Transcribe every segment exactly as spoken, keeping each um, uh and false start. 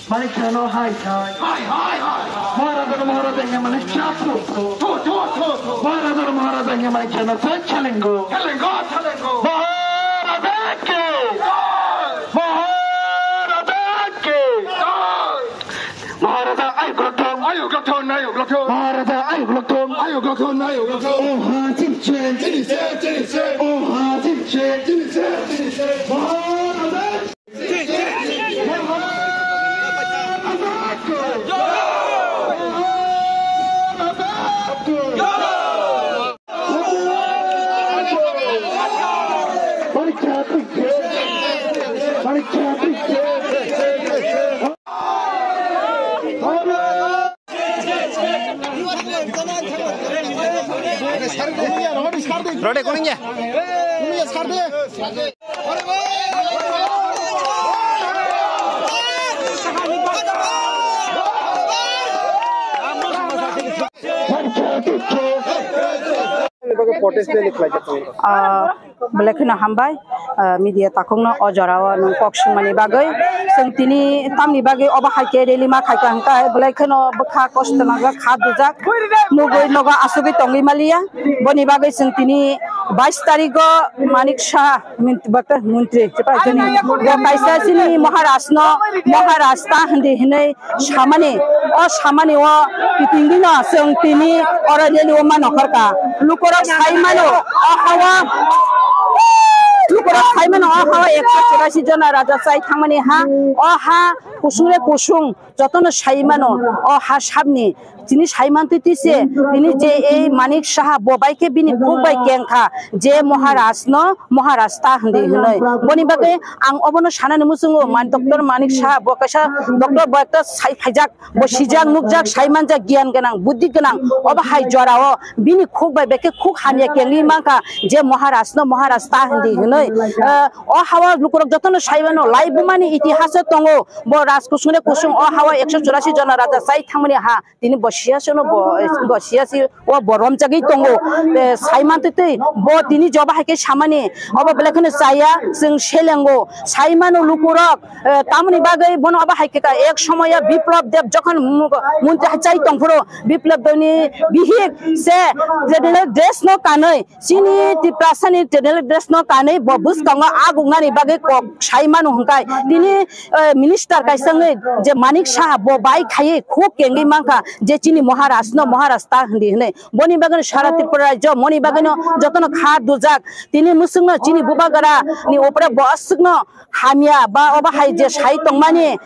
Maharajano hai hai. Hai, hai, hai, hai. Maharajano Maharajanya mani chapu. Tu, tu, tu, tu. Maharajano Maharajanya mani chana chalingo. Chalingo, chalingo. Maharaja ki. Jai. Maharaja ki. Jai. Maharaja ayuk lokthong. Ayuk lokthong, ayuk lokthong. Maharaja ayuk lokthong. Ayuk lokthong, ayuk lokthong. Oha chini chen. Chini chen, chini chen. Oha chini chen. Chini chen, chini chen. Maharaja. Rode kuning ya? Ah, belai kheno hambai, ah, media takhukno o jorao nwng kok swngmani bagwi. Chwng tini tamni bagwi obo hai khe rally ma khaikha hwnkhe belai kheno bwkha kosto nangkha, kha dujak, nugwi nogo asugwi tongwi maliya. Boni bagwi chwng tini bais tarigo Manik Saha Mint-, bata montri, chepha chini. Bo kaisa chini Maharaj no, Maharaj ta hindi hinui samani, o samani o kitingdi no chwng tini oro rally o mano khorka. Lukorok sai mano, o hawa, lukorok sai mano, o hawa ekso churasi jona raja chai thangmani ha, o ha kusung re kusung jotono sai mano, o ha sabni. Tini sai mantwi twi se, tini je ei Manik Saha bo bai khe bini khuk bai keng kha je Maharaj no Maharaj ta hindi hinui. Boni bagwi ang obono sanani muchungo, man Doctor Manik Saha bo kaisa doctor, bo ekta sai phaijak, bo sijak nukjak, sai manjak, giyan gwnang, buddhi gwnang, obo hai jorao bini khuk bai bekhe khuk hamya kengwi mankha je Maharaj no Maharaj ta hindi hinui. Eh, o hawa lukurok jotono sai mano, lai bumani itihaso tongo, bo raj kusung re kusung o hawa ekso churasi jona raja chai thangmani ha. Tini bo siyasi no bo, bo siyasi o bo romjagwi tongo. Eh, sai mantwi twi bo tini joba hai khe samani obo belai kheno chaya, chwng selengo. Sai mano lukurok, eh, tamoni bagwi bono obo hai khe ka ek somoya Biplab Deb jokhon mu-, montri hai chai tongphuru Biplab Deb ni bihik se traditional dress no kanwi Chini Tiprasani traditional dress no kanwi bo bwskango agugnani bagwi kok sai mano hwnkhe tini, eh, minister kaisa wngwi je Manik Saha bo bai khaiwi khuk kengwi mankha je chini Maharaj no Maharaj ta hindi hwnwi. Boni bagwino sara Tripura rajyo moni bagwino jotono kha dujak. Tini mwswkno chini bubagra ni upre bo aswkno hamya ba obo hai je sai tongmani,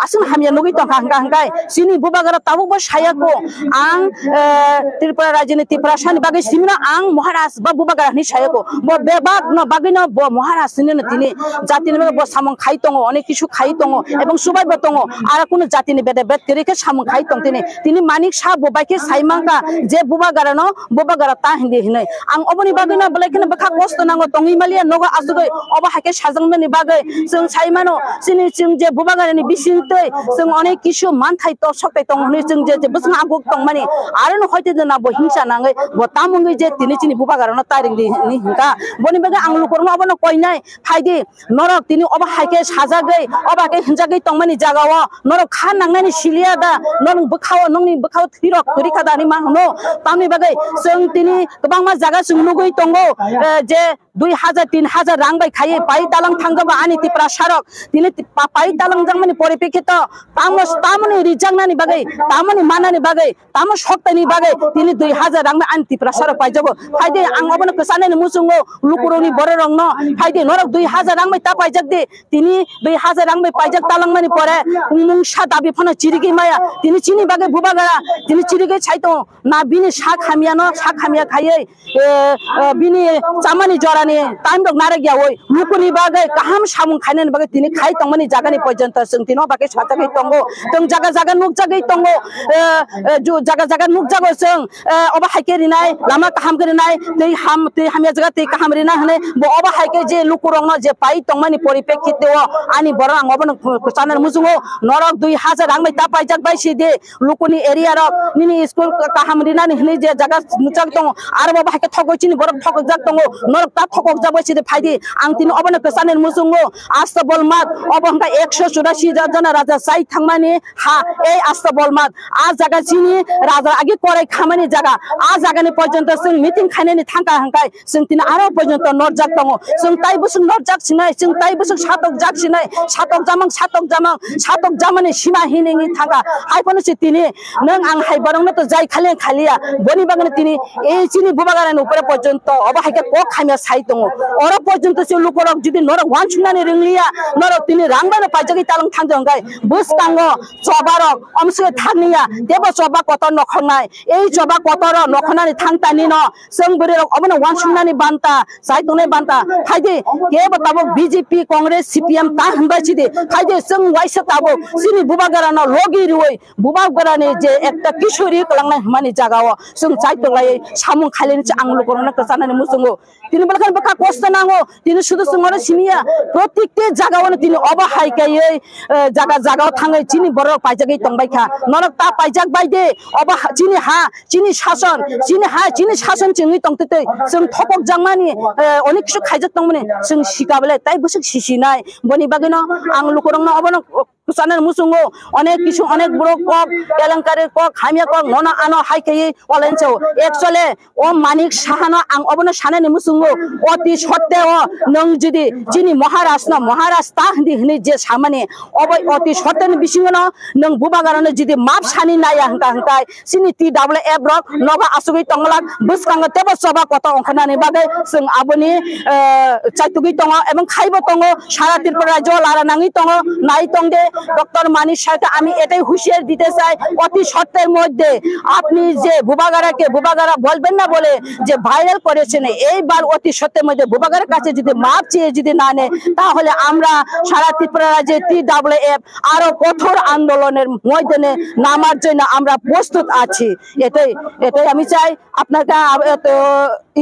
aswk hamya nugwi tongkha hwnkha hwnkhe chini bubagra tabukbo sayako ang, eh, Tripura rajyoni Tiprasani bagwi simino ang Maharaj ba bubagra hinwi sayako. Bo bebak no bagwino bo Maharaj hinwi no tini jatini bagwi bo samung khai tongo, onek kisu khai tongo ebong subai bo tongo. Aro Kunu jatini bede bet kwrwi khe samung khai tong tini. Tini Manik Saha bo bai khe sai mankha je Bubagra no Bubagra ta hindi hinwi. Ang oboni bagwi no belai kheno bwkha kosto nango tongwi maliya nogo asugwi obo hai khe sajaknani bagwi chwng sai mano chini chwng je Bubagra ni bising twi chwng onek kisu manthai to soktai tong hinwi chwng je, je bwswng aguk tongmani aro no hoite jena bo hingsa nangwi bo tamungwi je tini chini Bubagra no ta ringdi hinwi hinkha. Boni bagwi ang lukurokno obono koinai phaidi. Norok tini obo hai khe sajagwi, obo hai khe hinjagwi tongmani jagao norok kha nangnani siliya da, norok bwkhao, nokni bwkhao thwirok kwrwi kha da hinwi ma hwno. Tamni bagwi chwng tini kwbangma jaga chwng nugwi tongo, eh, je dui hajar, tin hajar rang bai khaiwi pai talang thangjago ani Tiprasarok. Tini ti-, pa-, pai talang jakmani poripekhito tamo, tamoni rijaknani bagwi, tamoni manani bagwi, tamo soktaini bagwi tini dui hajar rang bai ani Tiprasarok paijago. Phaidi ang obono kwchanani muchungo lukurokni bororokno, phaidi norok dui hajar rang bai ta paijak di. Tini dui hajar rang bai paijak talangmani pore mungsa dabi phano chirigwi maya. Tini chini bagwi Bubagra tini chirigwi sai tongo. Na bini sak hamya no sak hamya khaiwi, eh, eh, bini chamani jorani time rok narwk yawi lukuni bagwi kaham samung khainani bagwi tini khai tongmani jagani porjonto chwng tini o bagwi sajagwi tongo. Tong jaga jaga nukjagwi tongo. Eh, eh, ju-, jaga jaga nukjago chwng. Eh, obo hai khe rinai, lama kaham khe rinai, tei ham, tei hamya jaga tei kaham rinai hinwi bo obo hai khe je lukurokno je pai tongmani poripekhito o ani borok ang obono kwchanani muchungo norok dui hajar rang bai ta paijak bai si di lukuni area rok nini school kaham rinani hinwi je jaga muchak tongo aro bo obo hai khe thokgwi chini borok thokjak tongo norok ta thokjak bai si di phaidi ang tini obono kwchanani muchungo asta bolmat obo hwnkha ekso churasi jona raja chai thangmani ha ei asta bolmat. A jaga chini raja agi korai khamani jaga. A jagani porjonto chwng meeting khainani thangkha hwnkhe chwng tini aro porjonto norjak tongo. Chwng tai bwswk norjak sinai, chwng tai bwswk satok jak sinai, satok jamang, satok jamang, satok jamani sima hinwi thangkha. Hai phano se tini nwng ang hai borokno to jai khaliya khaliya. Boni bagwino tini ei chini Bubagrani upore porjonto obo hai khe kok hamya sai tongo. Oro porjonto se lukurok jodi norok wansuknani ringliya, norok tini rang bai no paijagwi talang thangja hwnkhe bwskango chobarok omswe thangniya, tebo choba kotor nokhornai. Ei choba kotorrok nokhornani thangtanino chwng bwrwirok obono wansuknani banta, chai tongnai banta. Phaidi kebo tabuk B J P, Congress, C P M ta hwnbai sidi. Phaidi chwng waisa tabuk chini Bubagrano logi rwui Bubagrani je ekta kisori kwlangnai hwnmani jagao chwng chai tonglaiwi samung khailani se ang lukurokno kwchanani muchungo. Tini belai kheno bwkha kosto nango. Tini sudu chwng oro simiya. Protikti jagao no tini obo hai kaiwi, eh, jaga jagao thangwi chini borok paijagwi tongbai kha. Norok ta paijak bai de. Obo ha, chini ha, chini sason, chini ha, chini sason chwngwi tongtwtwi. Chwng thopok jakmani, eh, onek kisu khaijak tongmani. Chwng sika belai tai bwswk sisinai. Boni bagwino ang lukurokno obono kwchanani muchungo onek kisu onek borok kok, kelenkari kok, hamya kok, nono ano hai kaiwi online chao. Actually, o Manik Sahano ang obono sanani muchungo, oti sotte o nwng jodi chini Maharaj no Maharaj ta hindi hwnwi je samani, obo oti sotte ni bisingo no nwng Bubagrano jodi map sani naya hwnkha hwnkhe chini T W F rok nogo asugwi tongmwlak bwskango tebo choba kotor ongkhornani bagwi chwng aboni, eh, chaitugwi tongo ebong khaibo tongo. Sara Tripura rajyo lara nangwi tongo, nai tong de, Doctor Manik Saha ke ami etai হুঁশিয়ার দিতে চাই, অতি সত্বর মধ্যে আপনি যে বুবাগারাকে বুবাগারা বলবেন না বলে যে ভাইরাল করেছেন, এইবার অতি সত্বর মধ্যে বুবাগারার কাছে যদি মাপ চেয়ে যদি না নেয়, তাহলে আমরা সারা ত্রিপুরা রাজ্যে টি ডাব্লিউ এফ আরো কঠোর আন্দোলনের ময়দানে নামার জন্য আমরা প্রস্তুত আছি। এটাই, এটাই আমি চাই। আপনাকে আব-, এত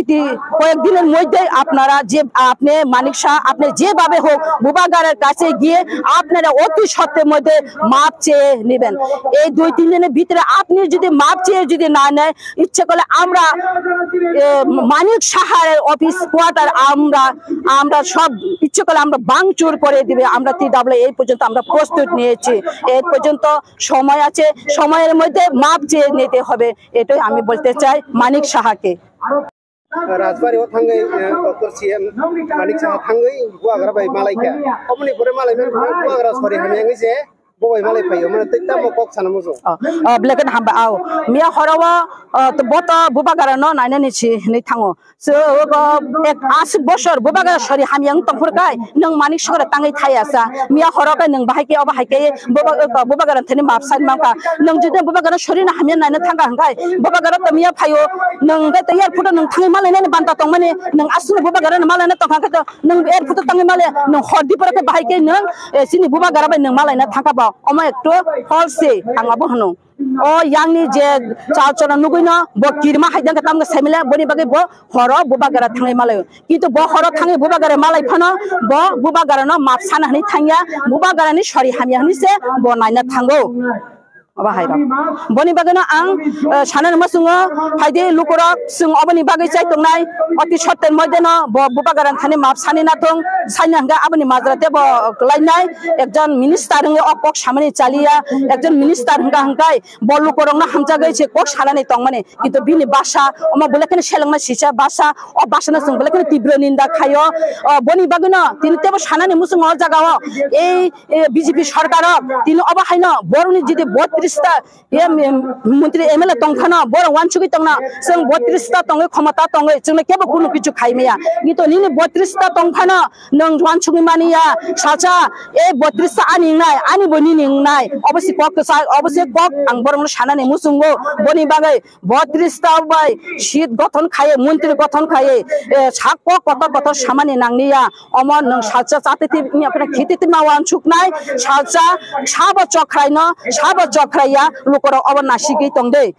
ইতি কয়েকদিনের মধ্যেই আপনারা যে, আপনি মানিক শাহ, আপনি যেভাবে হোক বুবাগারের কাছে গিয়ে আপনারা অতি সত্বর মধ্যে মাপ চেয়ে নেবেন। এই দুই তিন দিনের ভিতরে আপনি যদি মাপ চেয়ে যদি না নেয়, ইচ্ছে করলে আমরা, এ, মানিক শাহের অফিস কোয়ার্টার আমরা, আমরা সব ইচ্ছে করলে আমরা ভাঙচুর করে দিবে। আমরা টি ডাব্লিউ এই পর্যন্ত আমরা প্রস্তুত নিয়েছি। এই পর্যন্ত সময় আছে, সময়ের মধ্যে মাপ চেয়ে নিতে হবে, এটাই আমি বলতে চাই মানিক সাহাকে। Rajbari o thangwi, eh, Doctor C M Manik Saha thangwi bubagra bai malaikha. Oboni pore malai mani bubagra sori hamya wngwi je bo bai malai phaio, mane tei tamo kok sana muchung. Oh, oh, black and hamba, oh. Miya horo o, oh, to boto bubagra no nainani si hinwi thango. So, ogo ek ashik bosor bubagra sori hamya wng tongphuru kai, nwng Manik Sahara tangwi thaya sa. Miya horo kai nwng bahai khe obo hai khe buba-, bubagra thani map sai mankha. Nwng jodi bubagra sori no hamya naina thangkha hwnkhe, bubagra to miya phaio, nwng hwnkhe to airport o nwng thangwi malainani banta tongmani, nwng aswkno bubagra no malaina tongkha hwnkhe to nwng airport o tangwi malaya, nwng hor diporo khe bahai khe nwng, eh, chini bubagra bai nwng malaina thangkha ba. Omo ekto false se ang abo hwno. O yangni je chal cholo nugwino bo kirma hai dangkha tamkhe saimile boni bagwi bo horo Bubagra thangwi malaio. Kintu bo horo thangwi Bubagra malai phano bo Bubagrano map sana hwnwi thangya, Bubagrani sori hamya hwnwi se bo naina thango. Aba hai rok. Boni bagwino ang, eh, sanani muchungo phaidi lukurok chwng oboni bagwi chai tongnai, oti sotto moideno bo Bubagra thani map sani nathung, saina hwnkhe aboni majra tebo kwlainai, ekjon minister wngwi o kok samani chaliya, ekjon minister hwnkha hwnkhe bo lukurokno hamjagwi se kok sanani tongmani. Kintu bini basa, omo belai kheno selengma sisa basa, o basano chwng belai kheno tibro ninda khaio. O, boni bagwino tini tebo sanani muchungo o jagao ei, e, B J P sorkaro tini obo haino borokni jodi botris ta, em, em, montri M L A tongphano borok wansugwi tongna, chwng botris ta tongwi khomota tongwi chwngno kebo kunu kichu khaimaya. Kintu nini botris ta tongphano nwng wansugwi maniya, salsa, e botris ta ani wngnai, ani bo nini wngnai. Obo se kok kwchak, obo se kok ang borokno sanani muchungo. Boni bagwi botris ta bai seat gothon khaiwi, montri gothon khaiwi, eh, sak kok kotor kotor samani nangniya. Omo nwng salsa chati tip, wngya phano khiti tip ma wansuknai, salsa sabo chokrai no, sabo chokrai ya, lukorok obo nasigwi tongde.